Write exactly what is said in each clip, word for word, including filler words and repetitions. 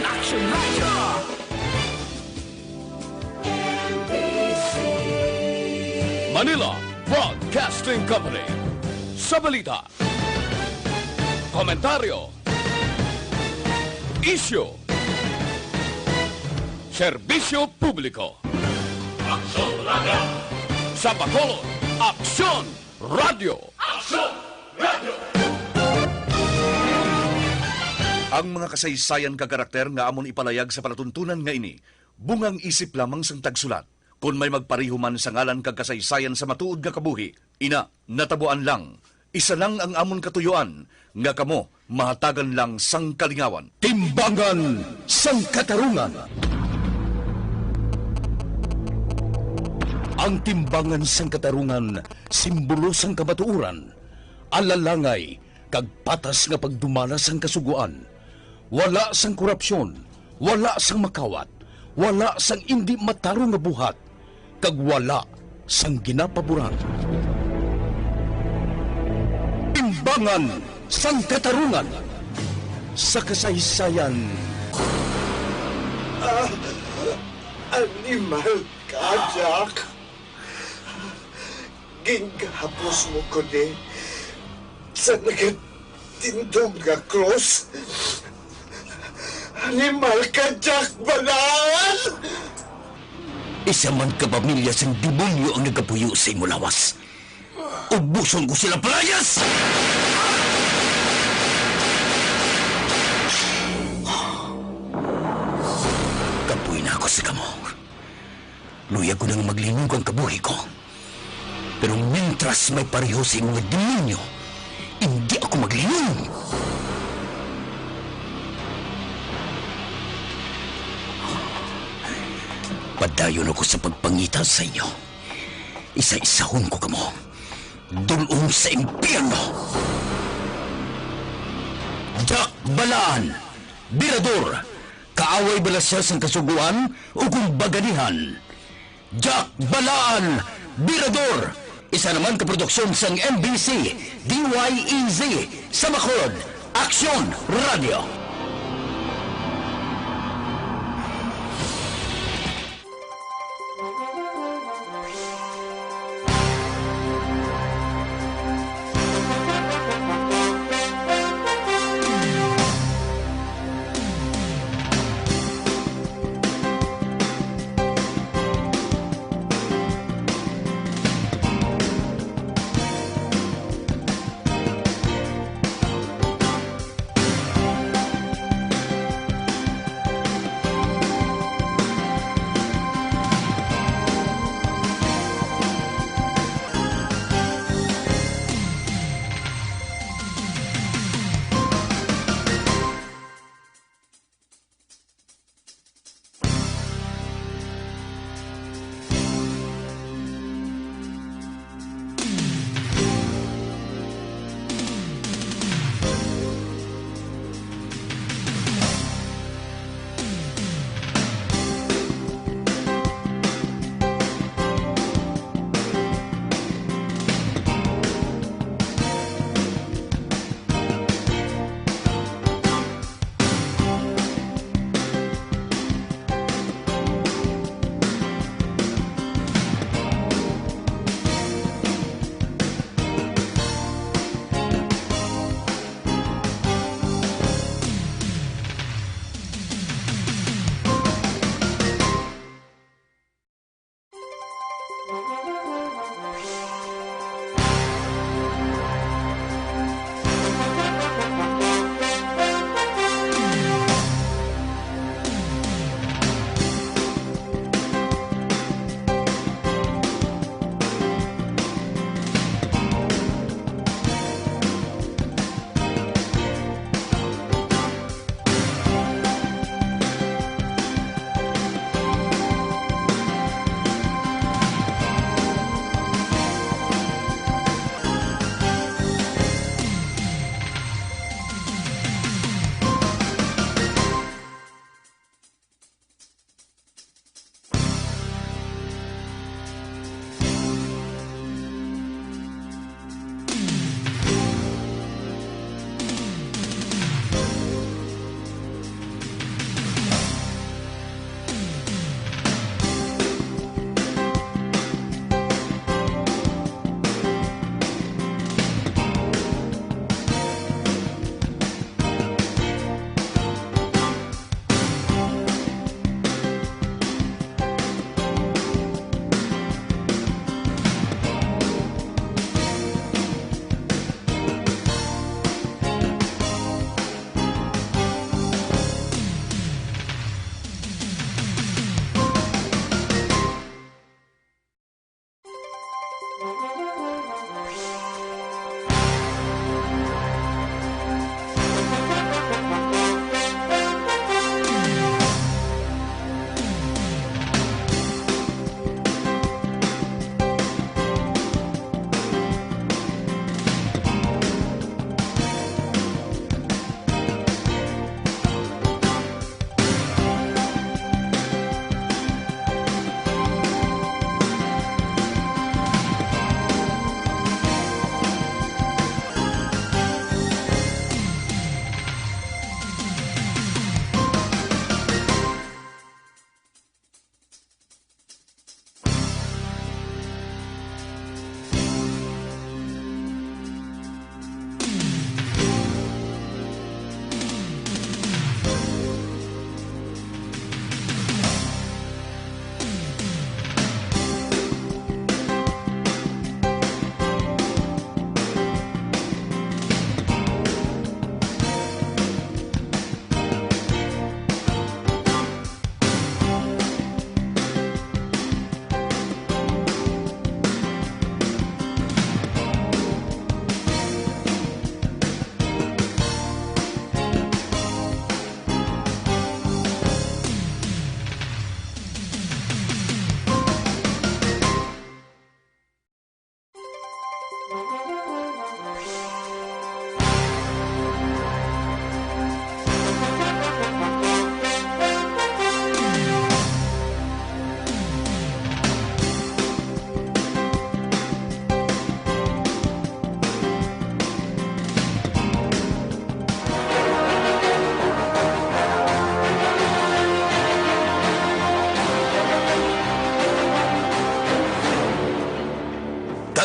Action Radyo. Manila Broadcasting Company. Sa balita, komentaryo, isyu, serbisyo publiko. Aksyon Radyo. Sa Bacolod, Aksyon Radyo. Aksyon Radyo. Ang mga kasaysayan kag karakter nga amon ipalayag sa palatuntunan nga ini, bungang isip lamang sang tagsulat. Kon may magpareho man sa ngalan kag kasaysayan sa matuod nga kabuhi, ina, natabuan lang. Isa lang ang amon katuyoan, nga kamo mahatagan lang sang kalingawan. Timbangan sang Katarungan. Ang timbangan sang katarungan, simbolo sang kamatuoran, alalangay, kag patas nga pagdumala sang Kasugoan. Wala sang korupsyon, wala sang makawat, wala sang indi matarong nga buhat, kag wala sang ginapaboran. Timbangan sang Katarungan sa kasaysayan. Ah, animal ka, Jack. Gingahapos mo ko ni sa nagatindog nga krus. Animal ka, Jack Balaan! Isa man ka pamilya sang demonyo ang nagapuyo sa imo lawas. Ubuson ko sila, palayas! Kapoy na ako sa kamo. Luyag ko nang maglinog ang kabuhi ko. Pero mintras may pareho sa imo nga demonyo, indi ako maglinog. Padayon ako sa pagpangita sa inyo. Isa-isahon ko kamo. Dul-ong sa impyerno. Jack Balaan, Birador, kaaway bala sia sang Kasugoan o kung baganihan? Jack Balaan, Birador, isa naman ka produksyon sang M B C, D Y E Z, sa Bacolod, Aksyon Radio.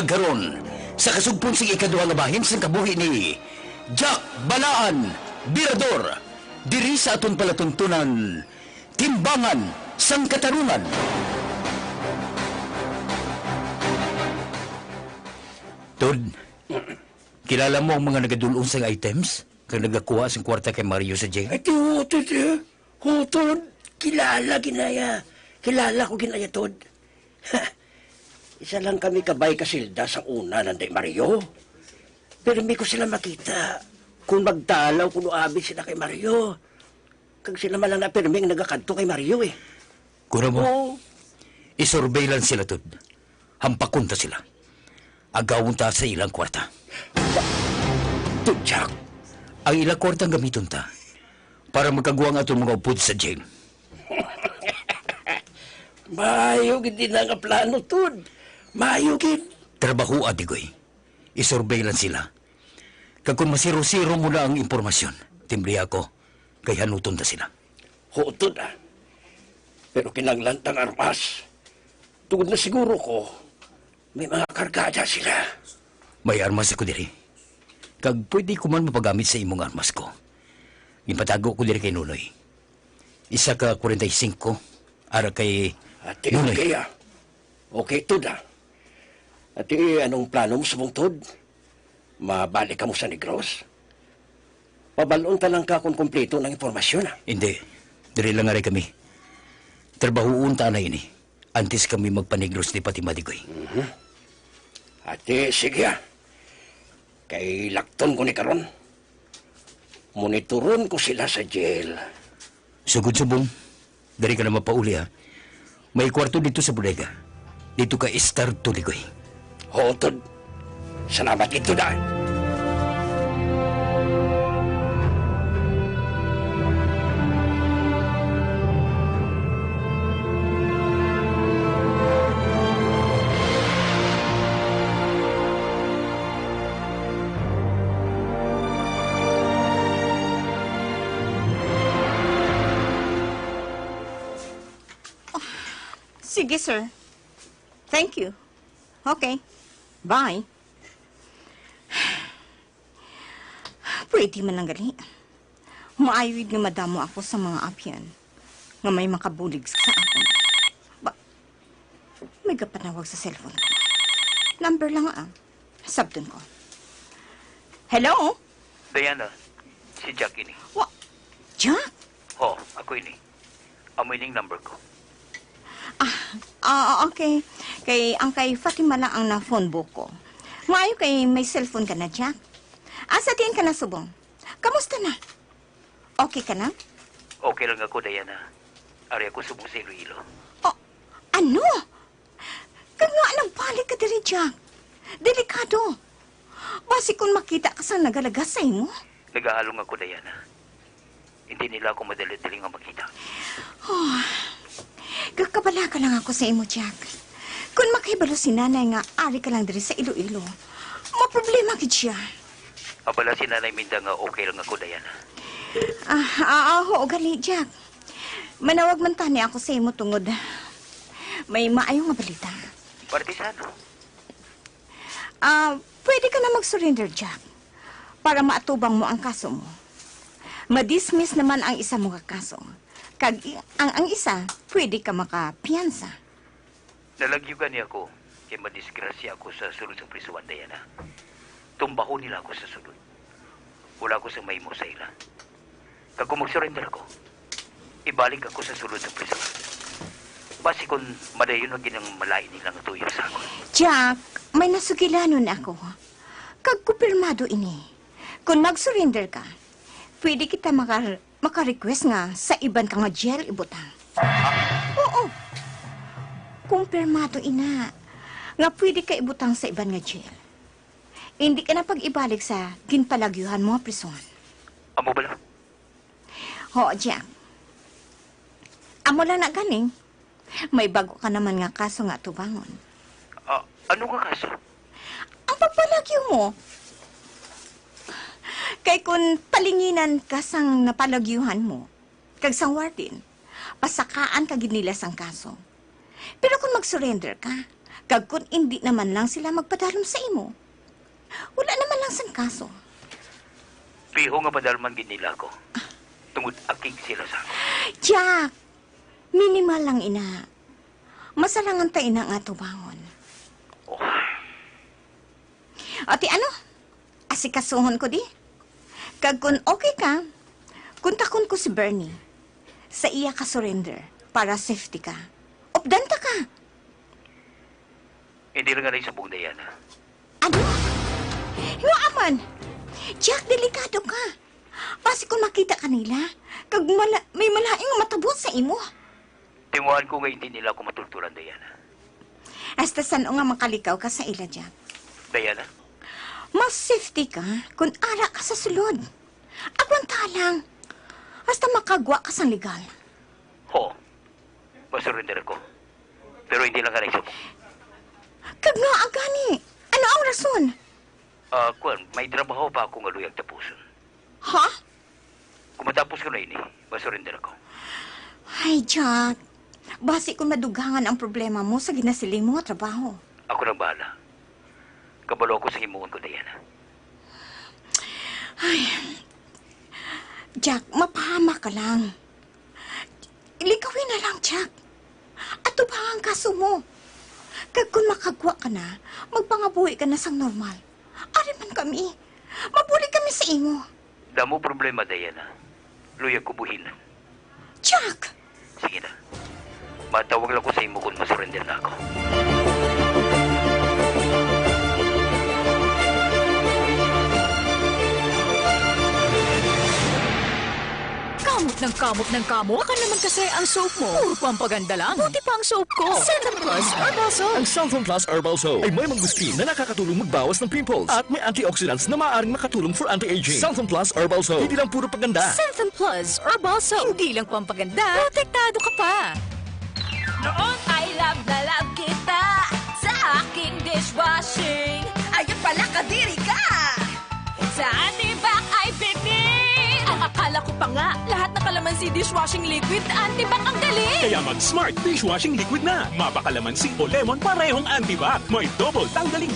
Karon, sa kasugpon sing ikaduha nga bahin sang kabuhi ni Jack Balaan Virador, diri sa aton palatuntunan, Timbangan sang Katarungan. Tod, kilala mo ang mga nagadul-ong sang items kag nagakuha sang kwarta kay Mario sa jail? Ay, tiyo, Tod, eh. Hutod, kilala ginaya. Kilala ko ginaya, Tod. Isa lang kami kabay ka silda sa una, nanday Mario. Pirmi ko sila makita kung magdalaw kuno abi sila kay Mario. Kag sila man lang na pirmi ang nagakadto kay Mario, eh. Kuno mo, Oo. Isurvey lang sila, Tod. Hampakon ta sila. Agawon ta sa ilang kwarta. Ba-, Tod Jack, ang ilang kwarta gamiton ta para magkagwa ang aton mga upod sa jail. Maayo gid ina nga plano, Tod. Maayo gid. Trabahoa, Digoy. Isurvey lang sila. Kag kung masiro-siro mo na ang impormasyon, timbriha ko, kay hanuton ta sila. Huo, Tod, ah. Pero kinahanglan tang armas. Tungod na siguro ko, may mga kargada sila. May armas ako diri. Kag pwede ko man mapagamit sa imong armas ko. Ginpatago ko diri kay Nunoy. Isa ka kwarenta y singko, ara kay Ate, Nunoy. Okay, ah. Okay, Tod, ah. Ate, anong plano mo subong, Tod? Mabalik ka mo sa Negros? Pabalon ta lang ka kung kompleto ng impormasyon, ah. Hindi. Diri lang ari kami. Trabahoon ta na ini. Antes kami magpanigros ni Fatima, Digoy. Mhm. Ate, sige, ah. Kay lakton ko ni karon. Monitoron ko sila sa jail. Sugod subong, diri ka na mapauli, ha? May kwarto dito sa bodega. Dito ka estar, Digoy. Huo, Tod. Salamat gid, Tod, ah. Sige, sir. Thank you. Okay. Bye. Pwede man lang gali. Maayo gid nga madamo ako sa mga abyan nga may makabulig sa akon. Ba, may gapanawag sa cellphone ko. Number lang, ah. Sabton ko. Hello? Diana, si Jack ini. Wa-, Jack? Ho, ako ini. Amo ining number ko. Ah, ah, okay. Kay ang kay Fatima lang ang na-phone book ko. Maayo kay may cellphone ka na, Jack. Asa diin ka na subong? Kamusta na? Okay ka na? Okay lang ako, Diana. Ari ako subong sa Iloilo. Oh, ano? Kag ngaa nagbalik ka diri, Jack? Delikado. Basi kung makita ka sang nagalagas sa imo. Nagahalong ako, Diana. Hindi nila ako madali-dali nga makita. Oh, gakabalaka lang ako sa imo, Jack. Kung makahibalo si Nanay nga ari ka lang diri sa Iloilo, maproblema gid siya. Abala si Nanay Minda nga okay lang ako, Diana. Ah, ah, ah, oo, gali, Jack. Manawag man tani ako sa imo tungod may maayo nga balita. Parte sa ano? Ah, pwede ka na mag-surrender, Jack, para maatubang mo ang kaso mo. Madismiss naman ang isa mo nga kaso. Kag i-, ang, ang isa, pwede ka makapiyansa. Nalagyo gani ako, kay madisgrasya ako sa sulod sa prisuhan, Diana. Tumbahon nila ako sa sulod. Wala ko sa mahimo sa ila. Kag kung mag-surrender ko, ibalik ako sa sulod sa prison. Basi kon madayon na gid ang malain nila nga tuyo sa akon. Jack, may nasugilanon ako. Kag kumpirmado ini. Kung mag-surrender ka, pwede kita maka-, maka-request nga sa iban ka nga jail ibutang. Oo. Kumpirmado ina nga pwede ka ibutang sa iban nga jail. Hindi ka na pag-ibalik sa ginpalagyuhan mo nga prison. Amo bala? Oo, Jack. Amo lang na ganing. May bago ka naman nga kaso nga atubangon. Ah, ano nga kaso? Ang pagpalagyo mo. Kay kun palinginan ka sang napalagyuhan mo, kag sang warden, pasakaan ka gid nila sang kaso. Pero kung mag-surrender ka, Kag kon indi naman lang sila magpadalom sa imo, wala naman lang sang kaso. Piho nga padalman gid nila ako, tungod akig sila sa akon. Jack, minimal lang ina. Masalangan ta ina nga atubangon. Oh. Ati ano? Asikasuhon ko di. Kag kun okay ka, kontakon ko si Bernie. Sa iya ka surrender para safety ka. Updan ta ka. Hindi lang anay subong, Diana. Ano? Nga man? Jack, delikado ka. Basi kung makita ka nila, kag mala-, may malain nga matabo sa imo. Tinguhaan ko nga hindi nila ako matultulan, Diana. Hasta san-o nga makalikaw ka sa ila, Jack. Diana? Mas safety ka kung ara ka sa sulod. Agwanta lang. Hasta makagwa ka sang legal. Ho. Masurrender ako. Pero hindi lang ka naisog. Kag ngaa gani? Ano ang rason? Ah, kwan, may trabaho pa ako nga luyag tapuson. Ha? Kung matapos ko na ini, masurrender ako. Ay, Jack. Basi kung madugangan ang problema mo sa ginasiling mo nga trabaho. Ako nang bahala. Kabalo ako sa himuon ko, Diana. Ay. Jack, mapahama ka lang. Likawi na lang, Jack. Atubang ang kaso mo. Kag kung makagwa ka na, magpangabuhi ka na sang normal. Ari man kami. Mabulig kami sa imo. Damo problema, Diana. Luyag ko buhilan. Jack! Sige na. Matawag lang ko sa imo kung masurrender na ako. Kamot ng kamot ng kamot. Baka naman kasi ang soap mo. Puro pampaganda lang. Buti pa ang soap ko. Santon Plus Herbal Soap. Ang Santon Plus Herbal Soap ay may mangosteen na nakakatulong magbawas ng pimples at may antioxidants na maaaring makatulong for anti-aging. Santon Plus Herbal Soap. Hindi lang puro paganda. Santon Plus Herbal Soap. Hindi lang pampaganda, protektado ka pa. Noon ay love na love kita sa aking dishwashing. Ayun pala, kadiri ka! Sa Antibac ay big need! Ang akala ko pa nga, lahat ng kalamansi dishwashing liquid, Antibac ang galing! Kaya mag-Smart Dishwashing Liquid na. Mapa kalamansi o lemon, parehong Antibac. May double tanggaling.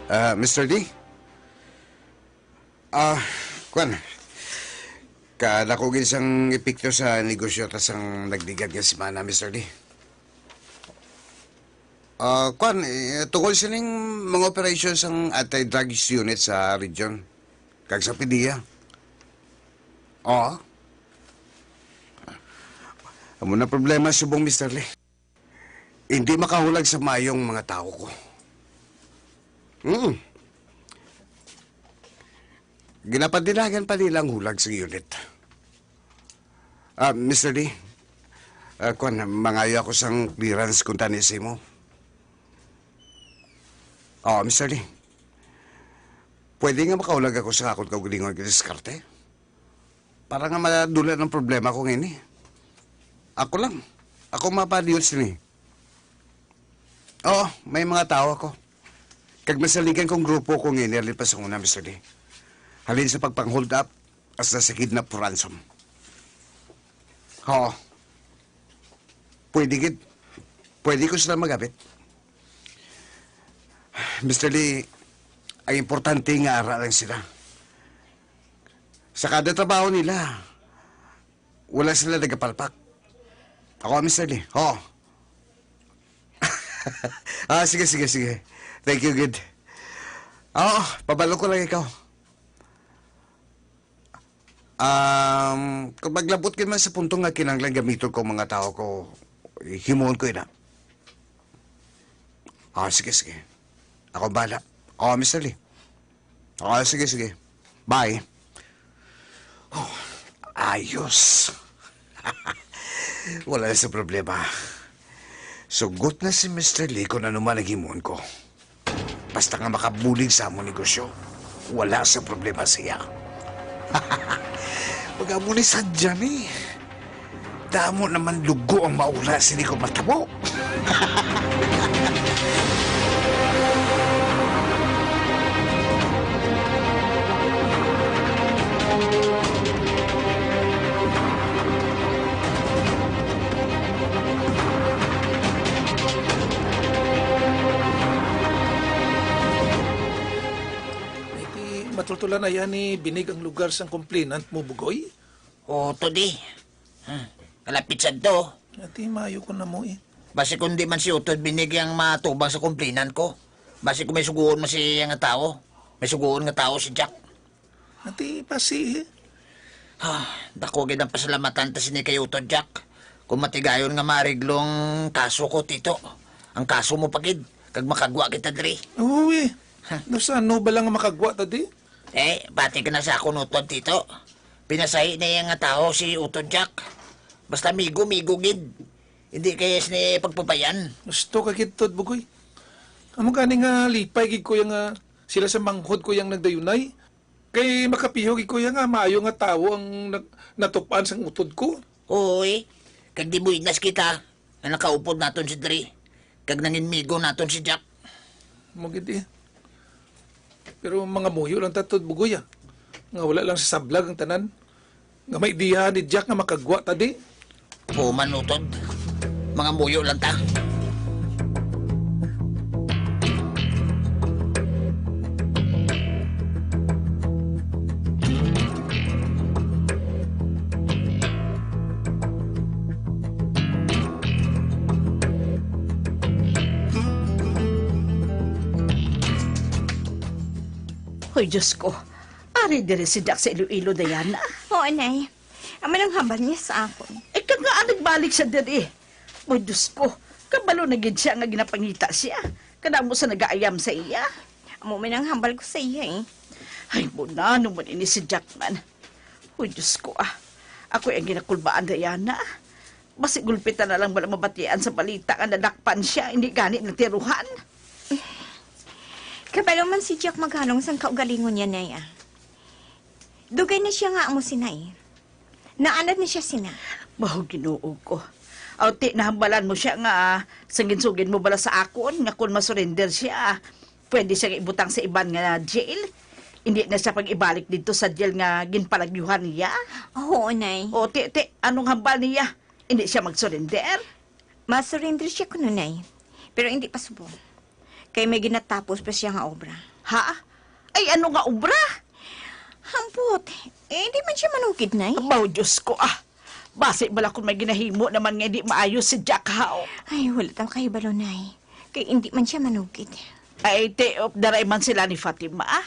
Ah, Mister D? Ah, kwan. Kadako gid sang epekto sa negosyo ta sang nagligad nga semana, Mister D. Ah, kwan, eh, tungod sining mga operasyon sang anti-drugs unit sa region, kag sa PDEA. Oo. Amo na problema subong, Mister Lee. Hindi makahulag sa mayong mga tawo ko. Mm. Ginapadilagan pa nila ang hulag sa unit. Ah, Mister Lee, ah, kwan, mangayo ako sang clearance kung tani sa imo. Oh, Mister Lee, pwede nga makahulag ako sa akon kaugalingon nga diskarte? Para nga madula ang problema ko ngini. Ako lang. Ako mapadiyot sini. Oo, may mga tawo ako. Kag masaligan kong grupo ko ngini, halin pa sa una, Mister Lee. Halin sa pagpang-hold up, hasta sa kidnap for ransom. Oo. Pwede gid. Pwede ko sila magamit. Mister Lee, ang importante nga ara lang sila. Sa kada trabaho nila, wala sila nagapalpak. Ako, Mister Lee. Oh. Ah, sige, sige, sige. Thank you, good. Oo, pabalo ko lang ikaw. Um, kung maglabot ka man sa punto nga kinahanglan gamiton ko ang mga tao ko, himuon ko ina. Ah, sige, sige. Ako bala. Oh, Mister Lee. Ah, sige, sige. Bye. Oh, ayos. Wala na sa problema. Sugot na si Mister Lee kung ano man ang himuon ko. Basta nga makabulig sa among negosyo, wala sa problema siya. Pag amo ni sadya ni, damo naman lugo ang maula sini kung matabo. Iti matultulan na yan ni Binig ang lugar sang complainant mo, Bugoy? O, to di. Hmm. Kalapit sad to. Ati, maayo ko na mo eh. Basi kung di man si Utod Binig ang matubang sa complainant ko. Basi kung may suguon man siya nga tawo. May suguon nga tawo si Jack. Ati, pasi eh. Ah, dako gid ang pasalamatan ta sini kay Utod, Jack. Kung matigayon nga maareglo ang kaso ko, Tito. Ang kaso mo pa gid, kag makagwa kita diri. Oo eh. Huh. Daw sa ano ba lang nga makagwa ta di? Eh, bati ka na sa akon, Utod, Tito. Pinasahi na iya nga tawo si Utod Jack. Basta migo-migo gid. Hindi kaya sini pagpapayan. Gusto ka gid, Tod Bugoy. Amo gani nga lipay gid ko yang, ah, sila sa manghod ko yang nagdayunay. Kay makapiho gid ko yang, ah, maayo nga tawo ang nag-, natupan sang utod ko. Uy, kag di buinas kita. Nga nakaupod naton si Dre, kag nanginmigo naton si Jack. Mo gid eh. Pero mga muyo lang ta, Tod Bugoy, ah. Nga wala lang sa sablag ang tanan. Nga may diha ni Jack nga makagwa ta di. Human, Utod. Mga muyo lang ta. Hoy, Diyos ko. Ari diri si Jack sa Iloilo, Diana. Oo, Nay. Amo nang hambal niya sa akon. Eh, kag nga nagbalik siya diri. Oy, Diyos ko, kabalo na gid siya nga ginapangita siya. Kadamo sa nagaayam sa iya. Amo man ang hambal ko sa iya, eh. Ay, mo na, ano man ini si Jackman? Oy, Diyos ko, ah. Ako ang ginakulbaan, Diana. Basi gulpitan na lang wala mabatian sa balita nga nadakpan siya, hindi gani natiruhan. Kabalo man si Jack maghalong sang kaugalingon niya, Nay, ah. Dugay na siya nga amo sina, eh. Naanad ni siya sina. Baho, Ginoo ko. Aw, ti, nahambalan mo siya nga, ah, sang ginsugid mo bala sa akon, nga kon masurrender siya, ah, pwede siya nga ibutang sa iban nga jail. Hindi na siya pag-ibalik didto sa jail nga ginpalagyuhan niya. Oo, Nay. O, ti, ti, anong hambal niya? Hindi siya mag-surrender? Ma-surrender siya kuno, Nay. Pero hindi pa subong. Kay may ginatapos pa siya nga obra. Ha? Ay, ano nga obra? Ambot, eh, di man siya manugid, Nay. Abaw, Diyos ko, ah. Basi bala kung may ginahimo naman nga hindi maayo si Jack, ha, oh. Ay, wala ta kahibalo, Nay. Kay hindi man siya manugid. Ay, tiop, daray man sila ni Fatima, ah.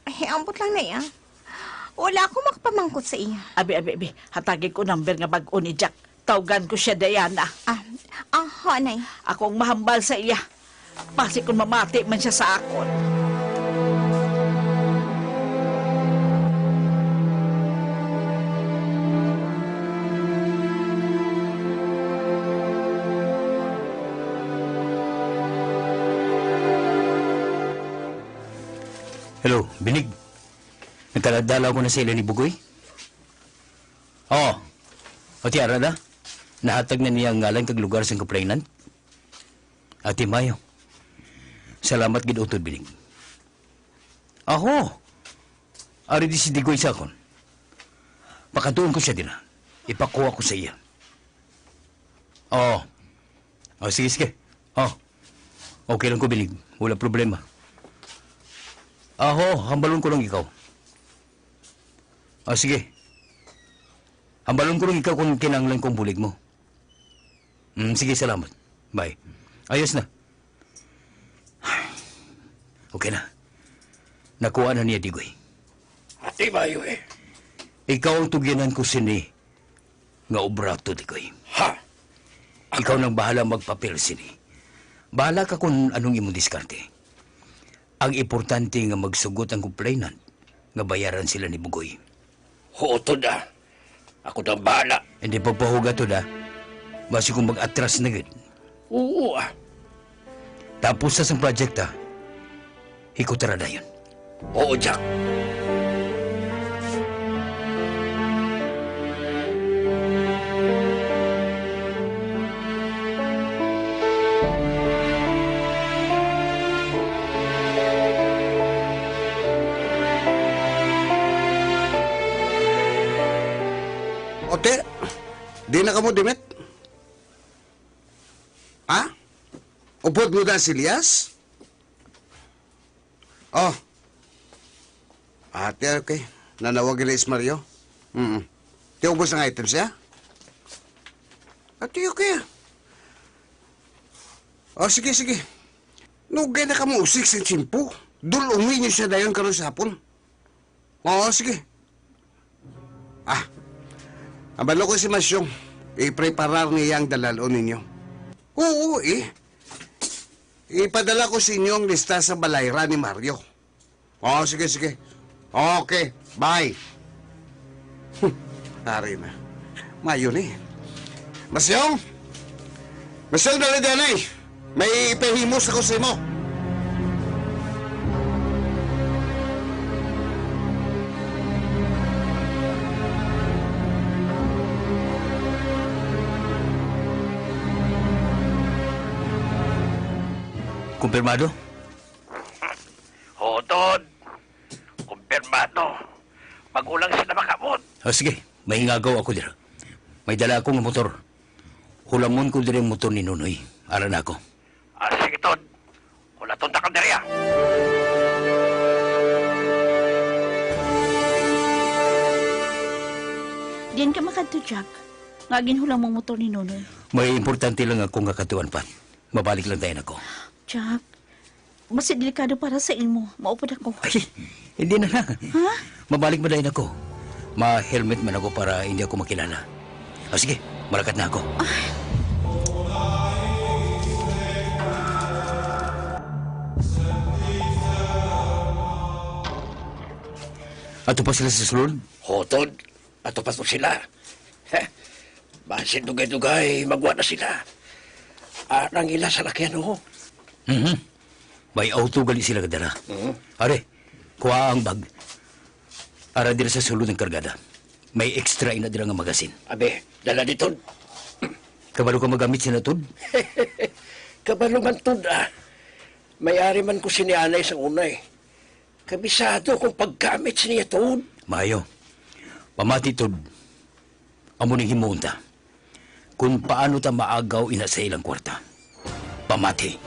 Ay, ambot lang, Nay, ah. Wala ako makapamangkot sa iya. Abi, abi, abi. Hatagi ko number nga bag-o ni Jack. Tawgan ko siya, Diana. Ah, ah, ho, Nay. Akong mahambal sa iya. Basi kung mamati man siya sa akon. Hello, Binig. Nagkadala ko na sa ila ni Bugoy. Oo. O, ti ara na. Nahatag na niya ang ngalan kag lugar sang complainant. Ati Mayo. Salamat gid utod, Binig. Aho. Ari di si Digoy sa akon. Pakadtuon ko siya dira. Ipakuha ko sa iya. Oo. O, sige, sige. O. Okay lang ko, Binig. Wala problema. Aho, hambalon ko lang ikaw. O, sige. Hambalon ko lang ikaw kung kinahanglan kong bulig mo. Mm, sige, salamat. Bye. Ayos na. Okay na. Nakuha na niya, Digoy. Ati Mayo, eh. Ikaw ang tugyanan ko sini nga obra to, Digoy. Ha? Ikaw nang bahala magpapel sini. Bahala ka kung anong imong diskarte. Ang importante nga magsugot ang complainant nga bayaran sila ni Bugoy. Huo, Tod, ah. Ako nang bahala. Hindi pagpahuga, Tod, ah. Basi kung mag-atras na gid. Oo, ah. Tapos na sang project, ah. Hikutara dayon. Oo, Jack. Ote, di na kamo dimit? Ha? Upod mo na si Elias? Oh. Ate, okay. Nanawag ni Is Mario. Mm. Ti ubos ang items siya? Ate, okay, ah. Oh, sige, sige. Nugay na kamo usik sa tiyempo. Dul-umi niyo siya dayon karon sa hapon. Oo, sige. Ah, ang balo ko si Masyong, ipreparar niya ang dalal-on ninyo. Oo, eh. Ipadala ko sa inyo ang lista sa balayra ni Mario. Oo, sige, sige. Okay, bye. Ari na. Mayo ni. Masyong! Masyong, dali, dali! May ipahimos ako sa imo. Kumpirmado? Hutod. Kumpirmado. Magulang sila makabot. Ah, sige, may ingagaw ako dira. May dala ako nga motor. Hulamon ko diri ang motor ni Nonoy. Ara na ako. Ah, sige, Tod. Hulaton ta ka diri, ah. Diin ka makadto, Jack? Nga ginhulam ang motor ni Nonoy. May importante lang ako nga katuan pa. Mabalik lang dayon ako. Jack, basi delikado para sa imo. Maupod ako. Ay, hindi na lang. Ha? Mabalik man dayon ako. Ma-helmet man ako para hindi ako makilala. O sige, malakat na ako. Ato pa sila sa sulod? Hutod. Ato pa to sila. Heh, basin dugay-dugay, magwa na sila. Ah, nang ila sa lakyan, oh. Mhm. May auto gali sila kadala. Mhm. Are, kuha ang bag. Ara dira sa sulod ng kargada. May extra ina dira nga magasin. Abi, dala diton. Kabalo ka magamit sina, Tod? Kabalo man, Tod, ah. May ari man ko sini anay sa unay. Kabisado akong paggamit niya, Tod. Maayo. Pamati, Tod. Amo ning himuon ta. Kung paano ta maagaw ina sa ilang kwarta. Pamati.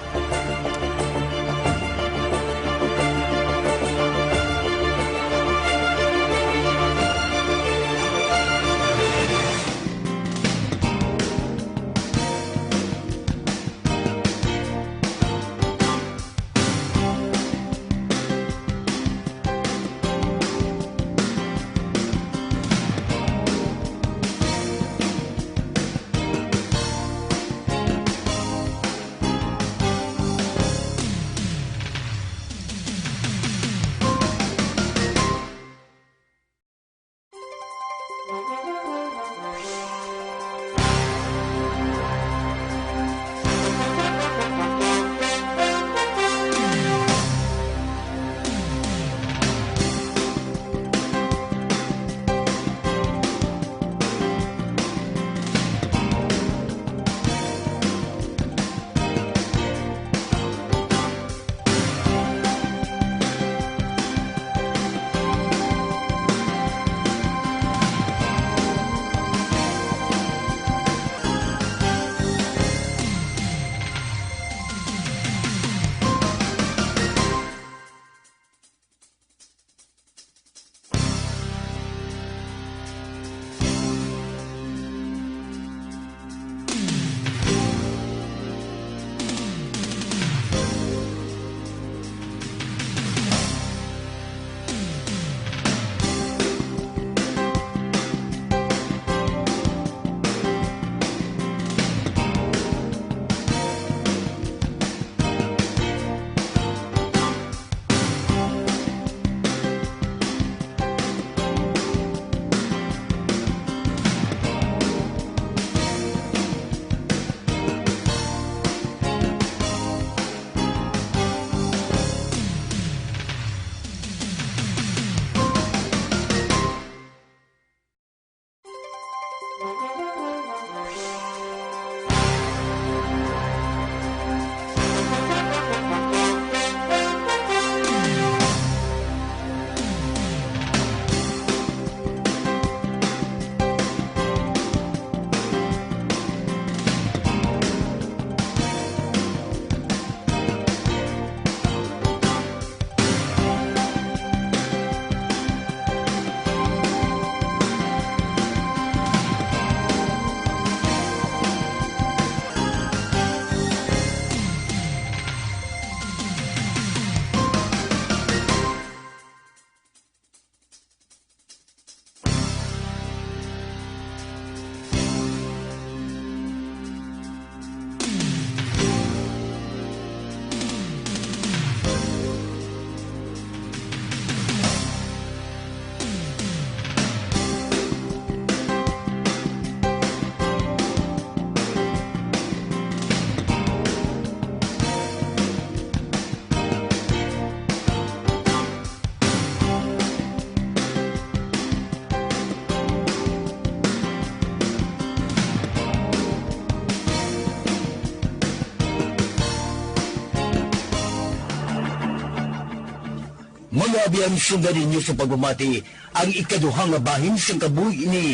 Mga abyan, sundan ninyo sa pagpamati ang ikaduha nga bahin sang kabuhi ni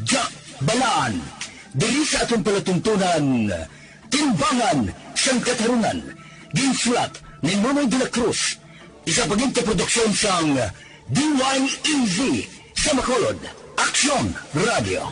Jack Balaan. Diri sa aton palatuntunan, Timbangan sang Katarungan, ginsulat ni Nonoy de la Cruz, isa pa gid ka produksyon sang D Y E Z sa Bacolod, Aksyon Radio.